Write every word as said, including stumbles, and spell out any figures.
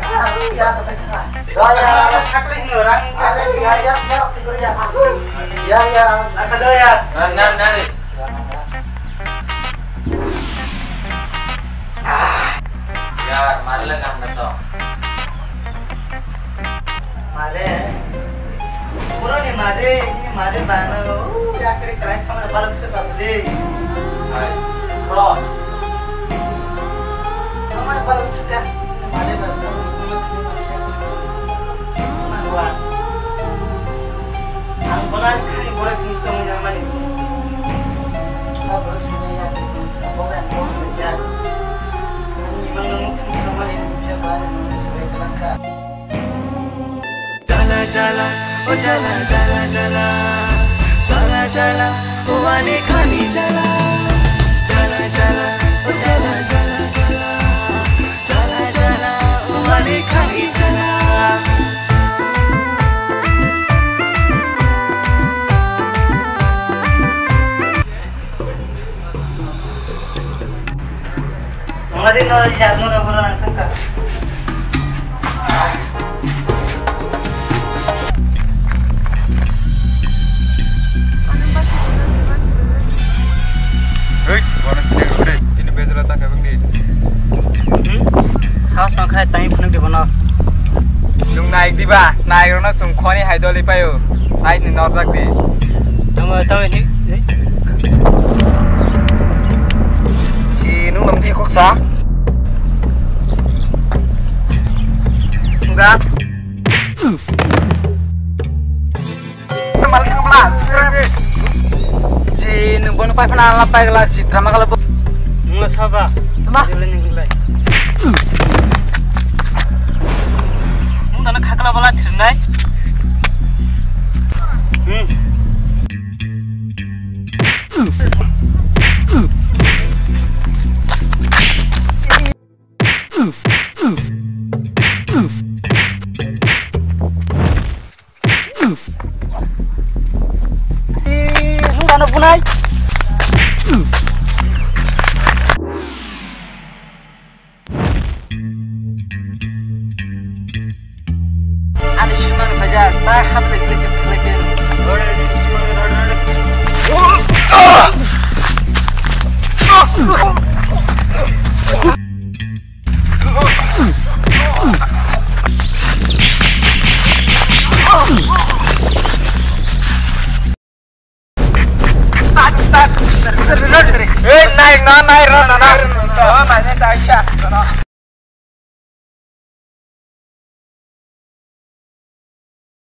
Ya, ya, ya. Sakle hino rang. Are, ya, ya, ya, ya. Ya, ya. Naka do ya. Na, na, na. Yar, mare le kam na to. Mare. Puro ni mare, ni mare bano. Yakri krai kamar balak se kabule. Hai. Bro. Kamar balak se ka. Mare balak se. Ang bono ani khani borok ni songwi nangmani. Ba borok sini ya, bo yang bo ni ja. Ani imang nang mukti songmani ni ya ba ni songwi kalangka. Jala jala, oh jala jala jala, jala jala, oh ani khani jala, jala jala, oh jala jala jala. Jala jala, umani khani jala. Tongla din no, ya, no, no, no, no, no. Hei, gana sini gede. Ini bezala tak kebeng di. Sas tang khai tang phunuk di bono. Nung naik di ba, naik rona sung khoni hai doli payo. Side ni norjak di. Tamo tamo ni. Si nung nam di kok sa. Enggak. Mal thang bla, sura be. Ji, nung bono pai phana la pai gla, si drama gla bo. Nung saba. Tama. Jole nung lai. Sungkano bunai. Ani sumang phaijak, ta hat le kle se kle ke.